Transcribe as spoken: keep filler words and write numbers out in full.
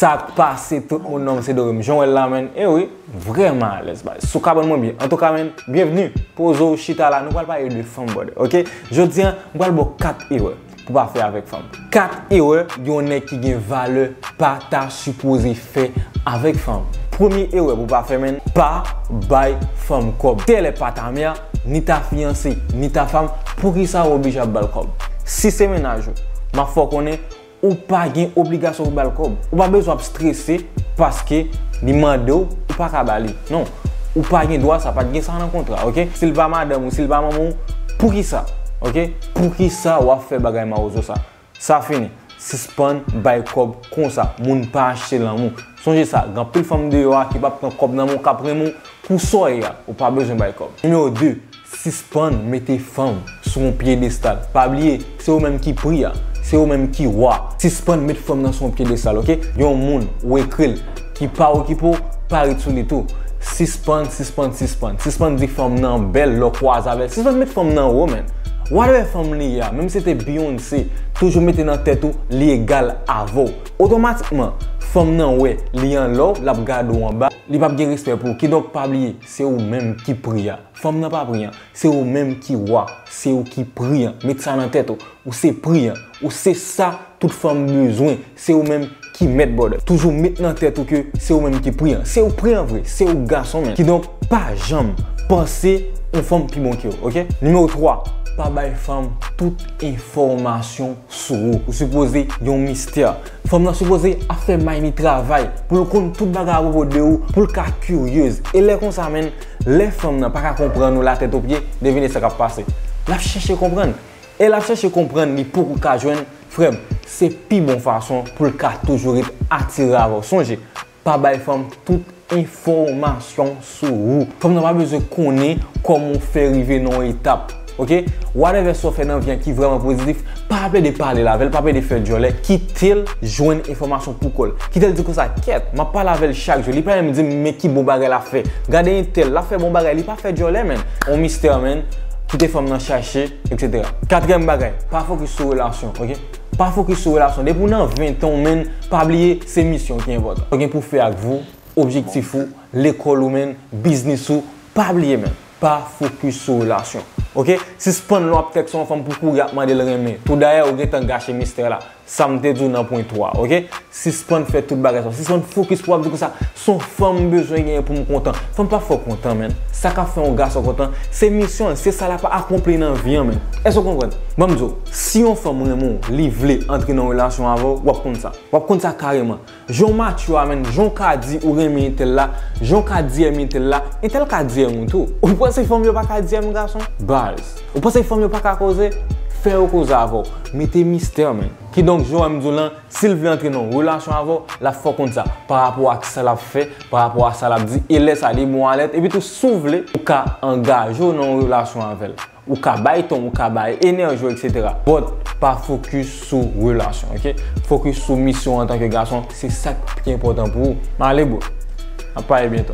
Sa k pase tout moun, non, se Dorem. Jan w wè l la, menn. E wi, vrèman alèz, baz. Sou kabann mwen byen. Antouka, menn, byenvni. Poze w, chita la. Nou pral pale de fanm, brother. Oke? Jodi a, m pral ba w kat erè pou pa fè avèk fanm. Kat erè yon nèg ki gen valè pa ta sipoze fè avèk fanm. Premye erè pou pa fè, menn, pa bay fanm kòb. Tèlè pa ta mè, ni ta fiyanse, ni ta fanm, poukisa w oblije ap ba l kòb? Si se mennaj ou, m ap fè w konnen ou pa gen obligasyon pou ba l kòb. Ou pa bezwen ap strese paske li mande w, ou pa ka ba li. Non. Ou pa gen dwa sa, pa t gen sa nan kontra, oke? Si l pa madanm ou, si l pa manman w, poukisa? Oke? Poukisa w ap fè bagay mawozo sa? Sa fini. Sispann bay kòb konsa. Moun pa achte lanmou. Sonje sa, gen anpil fanm deyò a ki p ap pran kòb nan men w, k ap renmen w pou sa w ye a. Ou pa bezwen bay kòb. Nimewo de, sispann mete fanm sou yon pyedestal. Pa bliye, se ou menm ki pri a. Se ou menm ki wa. Sispann met fanm nan sou yon pyedestal, oke? Yon moun ou ekri l ki pa okipe w, pa ret sou li tou. Sispann, sispann, sispann. Sispann di fanm nan bèl lè w kwaze avè l. Sispann met fanm nan wo, menn. Whatever fanm li ye a, menm si se te Beyoncé, toujou mete nan tèt ou li egal avè w. Otomatikman, fanm nan wè li anlè w, l ap gade w anba, li p ap gen respè pou ou. Kidonk, pa bliye, se ou menm ki pri a. Fanm nan pa pri an, se ou menm ki wa, se ou ki pri an. Met sa nan tèt ou. Ou se pri an. Ou se sa tout fanm bezwen. Se ou menm ki mèt, brother. Toujou met nan tèt ou ke se ou menm ki pri an. Se ou pri an vre, se ou gason menm. Kidonk, pa janm panse yon fanm pi bon ke ou, oke? Nimewo twa, pa bay fanm tout enfòmasyon sou ou. Ou sipoze yon mistè. Fanm nan sipoze ap fè may li travay pou l konn tout bagay apwopo de ou, pou l ka kiryez. E lè konsa, menn, lè fanm nan pa ka konprann ou latèt o pye, devine sa k ap pase. L ap chèche konprann. E l ap chèche konprann, li poko ka jwenn, frè m, se pi bon fason pou l ka toujou ret atire avè w. Sonje, pa bay fanm tout enfòmasyon sou ou. Fanm nan pa bezwen konnen kòman w fè rive nan yon etap. Oke? Whatever sa w fè nan vi an ki vrèman pozitif, pa plede pale l avè l, pa plede fè djòlè, kite l jwenn enfòmasyon pou kò l. Kite l di konsa, kèt, m ap pale avè l chak jou, li pa menm di m men ki bon bagay l ap fè. Gade entèl, l ap fè bon bagay, li pa fè djòlè, menn. On mistè, menn. Kite fanm nan chache, etsetera. Katriyèm bagay, pa fokis sou relasyon, oke? Pa fokis sou relasyon. Depi w nan ven tan w, menn, pa bliye se misyon ki enpòtan. Sa w gen pou fè ak vi w, objektif ou, lekòl ou, menn, biznis ou, pa bliye, menn. Pa fokis sou relasyon. Oke? Sispann lè w ap tèks yon fanm pou kouri ap mande l renmen. Tou dayè, ou gentan gache mistè la. Sa m te di w nan pwen twa, oke? Sispann fè tout bagay sa. Sispann fokis pou w ap di konsa, se yon fanm m bezwen genyen pou m kontan. Fanm p ap fè w kontan, menn. Sa k ap fè yon gason kontan, se misyon l, se sa l ap akonpli nan vi an, menn. Èske w konprann? Ban m di w, si yon fanm renmen w, li vle antre nan yon relasyon avè w, w ap konn sa. W ap konn sa kareman. Jan w match yo a, menn, jan w ka di ou renmen entèl la, jan w ka di èm entèl la, entèl ka di èm ou tou. Ou panse fanm yo pa ka di èm gason? Baz. Ou panse fanm yo pa ka koze? Fè yo koze avè w. Mete mistè, menn. Kidonk, jan w wè m di w lan, si l vle antre nan yon relasyon avè w, l ap fè w konn sa. Pa rapò ak sa l ap fè, pa rapò a sa l ap di, e lè sa, li bon alèt, epi tou, si w vle, ou ka angaje w nan yon relasyon avè l. Ou ka bay tan, ou ka bay enèji w, etsetera. But, pa fokis sou relasyon, oke? Fokis sou misyon w antanke gason, se sa k pi enpòtan pou ou. M ale, bro. N ap pale byento.